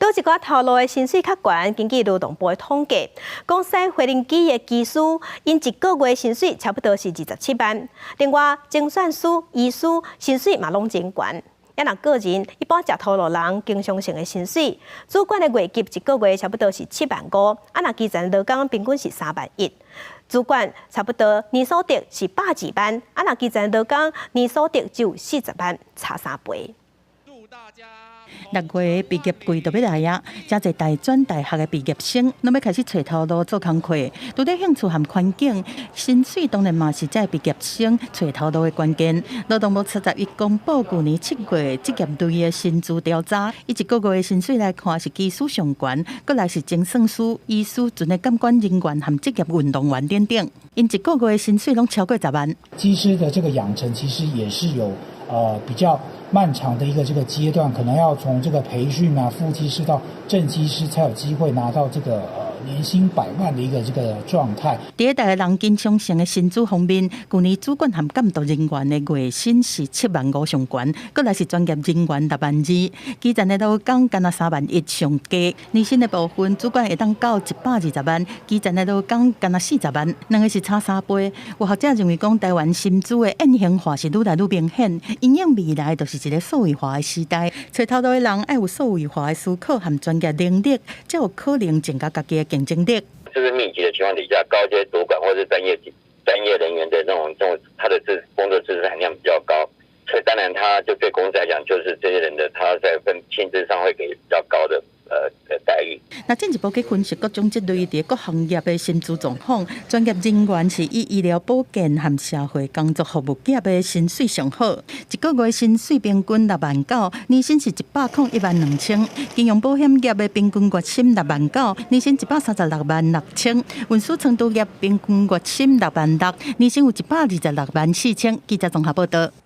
佗一寡頭路的薪水較懸，根據勞動部的統計，講駛飛行機的機師，𪜶一個月薪水差不多是27萬。另外，精算師、醫師薪水嘛攏真懸。啊若個人一般食頭路人經常性的薪水，主管的月給一個月差不多是7萬5，啊若基層勞工平均是3萬1。主管差不多年所得是120萬，啊若基層勞工年所得只有40萬，差3倍。 6月畢業季就欲來啊！誠濟大專大學的畢業生，攏欲開始揣頭路做工課。除了興趣和環境，薪水當然嘛是這畢業生揣頭路的關鍵。勞動部31公布舊年7月職業類的薪資調查，以一個月的薪水來看，是機師上懸，閣來是精算師、醫師、船的監管人員和職業運動員等等，𪜶一個月的薪水攏超過10萬。機師的這個養成其實也是有比較漫長的一個這個階段，可能要從這個培訓啊，副機師到正機師，才有機會拿到這個年薪百萬的一個這個狀態。佇咧台灣人經常性的薪資方面，舊年主管和監督人員的月薪是7萬5上懸，閣來是專業人員6萬2，基層的勞工干焦3萬1上低。年薪的部分，主管會當到120萬，基層的勞工干焦40萬，兩个是差3倍。有學者認為講，台灣薪資的隱形化是愈來愈明顯，因應未來就是一个數位化的時代，揣頭路的人愛有數位化的思考和專業能力，才有可能增加家己的競爭力。就是密集的情況底下，高階主管或者專業人員的那種，他的工作知識含量比較高，所以當然他就對公司來講，就是這些人的他在分薪資上會給比較高的待遇。那進一步去分析各種職類佇各行業的薪資狀況，專業人員是以醫療保健和社會工作服務業的薪水上好，一個月薪水平均6萬9，年薪是101萬2千；金融保險業的平均月薪6萬9，年薪136萬6千；運輸倉儲業平均月薪6萬6，年薪有126萬4千。記者綜合報道。